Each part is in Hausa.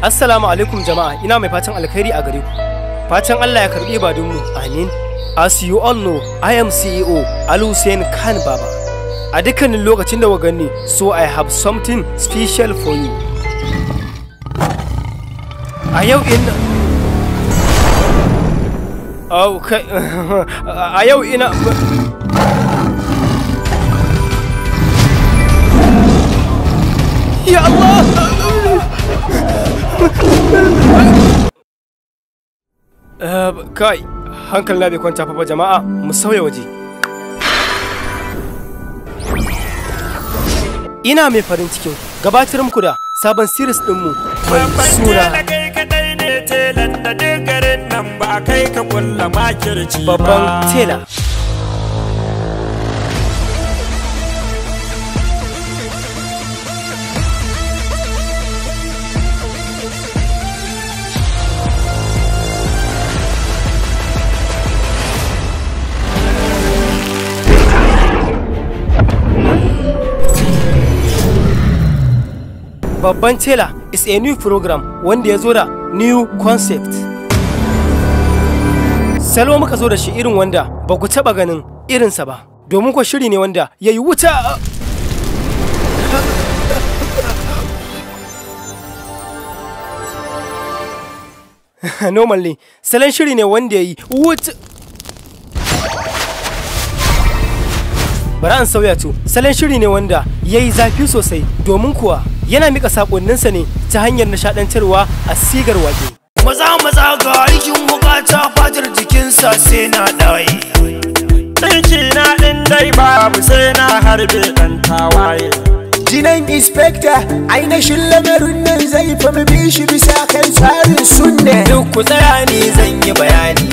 Assalamu alaikum jama'a, ina mai fatan alkhairi a gare ku. Fatan Allah ya karbi ibadunmu, amin. As you all know, I am CEO Al Hussein Khan Baba. A dukkanin lokacin da gani, so I have something special for you. A yau ina Okay. A yau ina Ya Allah! Kai, hankali na bai kwanta fa jama'a, mu sauya waje. Ina mai farin cikin gabatar muku da sabon series ɗinmu mai suna Babban Tela. Babban Tela is a new program wanda ya zo da new concept. Salo muka zo da shi irin wanda ba ku taɓa ganin irinsa ba, domin ko shiri ne wanda ya yi wuta. Normally, salon shiri ne wanda ya yi wuta. Bari an sauya to, salon shiri ne wanda ya yi zafi sosai, domin kuwa yana mika sakonninsa ne ta hanyar nishadantarwa a sigar wake. Maza maza ga aikin bukata fatar jikinsa sai na ɗaye. Ɗinki na ɗin dai babu sai na harbe ɗan tawaye. Jinan inspector ainihin lamarin nan zai fa mu bi shi bisa kan tsarin sunna. Duk ku tsaya ni zan yi bayani.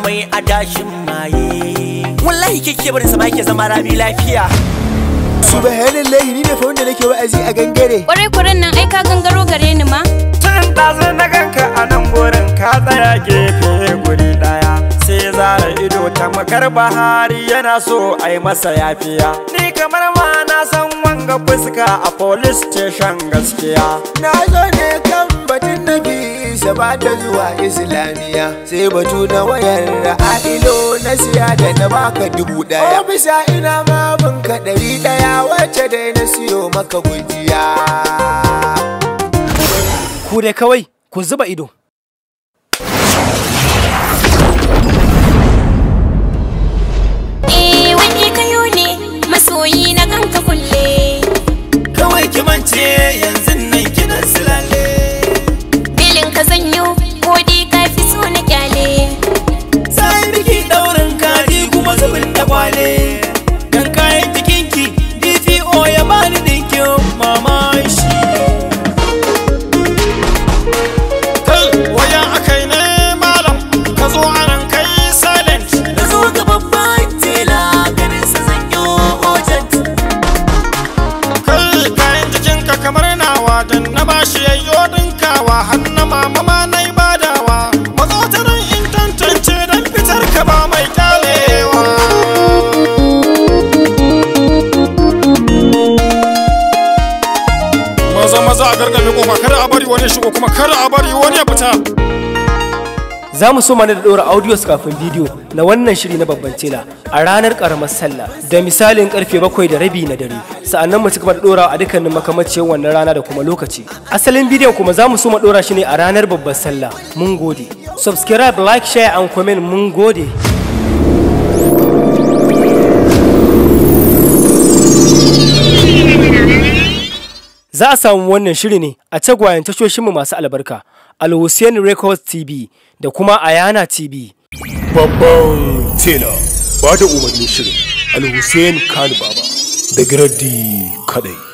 Mai adashin maye wallahi kike barin sama yake zama rami lafiya. Subhanallahi, ni ne fa wanda nake wa'azi a gangare. Kwarai kuren nan ai ka gangaro gare ni ma. Tun ɗazu na ganka a nan gurin ka tsaya gefe guri ɗaya, sai zara ido ta makar Bahari yana so a yi masa yafiya. Ni kamar ma na san wanga fuska a police station gaskiya. Na zo ne kan batun nabi ba ta zuwa islamiya, sai batu na wayar adilo na siya da na baka 1000. Ofisa ina ma binka 100 wacce dai na siyo maka gujiya. Ku dai kawai ku zuba ido. Eh, wani kayo ne masoyi na kanka kulle. Kawai ki mance yanzu nan kidan silale. Bilin ka zanyo ko dai ka fi so na kyale. Sai biki daurin kaji kuma zubin da kwale. Dan kayan jikinki DPO ya bani dinkin mama shi. Kai waya akai ne malam ka zo anan kai silent. Na zo ga babban tela ganin sa zanyo urgent. Kai kayan jikinka kamar nawa dan na bashi yayyo dinkawa har na mama ma na badawa. Mazo ta nan in tantance dan fitar ka ba mai kyalewa. Maza maza a gargame kofa, kada a bari wani shigo kuma kada a bari wani ya fita. Za mu so mana da ɗora audios kafin bidiyo na wannan shiri na Babban Tela a ranar ƙaramar sallah da misalin karfe 7:30 na dare. Sa'annan mu ci gaba da ɗora a dukkanin makamaciyar wannan rana da kuma lokaci. Asalin bidiyon kuma za mu so mu ɗora shi ne a ranar babbar sallah. Mun gode. Subscribe, like, share and comment. Mun gode. Za a samu wannan shiri ne a tagwayen tashoshinmu masu albarka, Al Hussein Records TV da kuma Ayana TV. Babban Tela, ba da umarnin shirin Al Hussein Khan Baba da Girardi kadai.